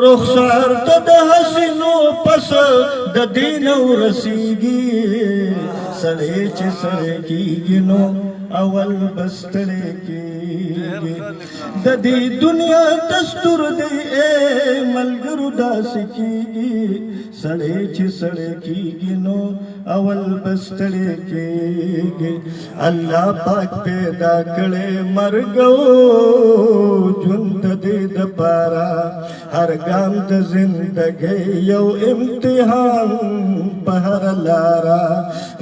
رخسار ته د حسینو پس د دین ورسیږي. سړی چې سړی کیږي نو اول بستړی کیږي. د دې دنیا دستور دی اے ملګرو داسې کیږي. سړی چې سړی کیږي نو اول بستړی کیږي. الله پاک پیدا کړي مرګ او ژوند د دې د پاره، هر ګام د زندګۍ یو امتحان په هر لاره.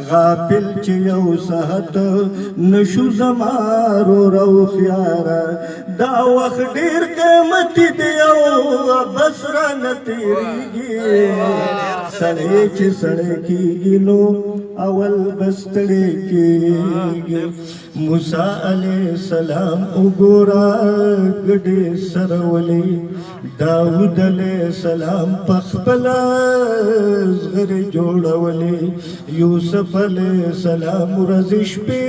غافل چې یو ساعت نشو زما ورور خياره، دا وخت ډیر قیمتي دی او بس را نه تیریږي. سړی چې سړی کیږي نو اول بستړی کیږي. موسی علی السلام وګوره ګډې سرولې، داود علی السلام په خپل زغرې جوړولې، یوسف علی السلام ورځې شپې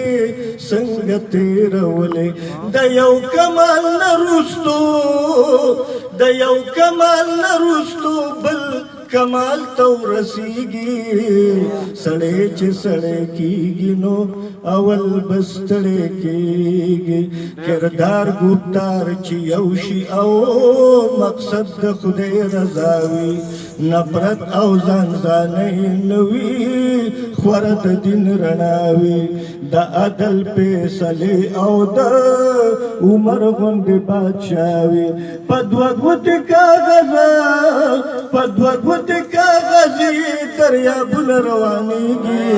څنګه تیرولې. د یو کمال نه وروستو، د یو کمال نه وروستو بل کمال ته ورسیږي. سړی چې سړی کیږي نو اول بستړی کیږي. کردار ګفتار چې یو شي او مقصد د خدای رضا وي، نفرت او ځان ځانۍ نه وي، خوره د دین رڼا وي، د عدل فیصلې او د عمر غوندې بادشاه وي. په دوه ګوتې کاغذ، په دوه ګوتې کاغذي دریابونه روانېږي.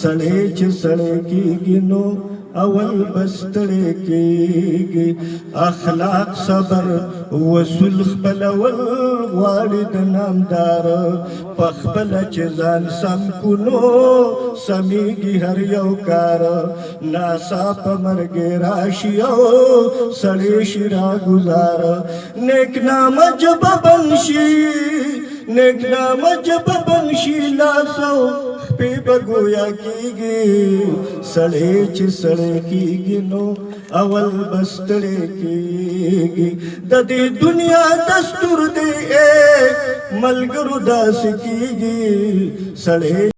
سړی چې سړی کیږي نو اول بستړی کیږي. اخلاق صبر وصول خپلول غواړي د نامدار، په خپله چې ځان سم کونو سمیږي هر یو کار. ناڅاپه مرګ راشي او سړی شي راګزار. نیک نامه ژبه بند شي، نیک نامه ژبه بند شي، لاس او خپې به ګویا کیږي. سړی چې سړی کیږي نو اول بستړی کیږي. د دې دنیا دستور دی اے ملګرو داسې کیږي. سړی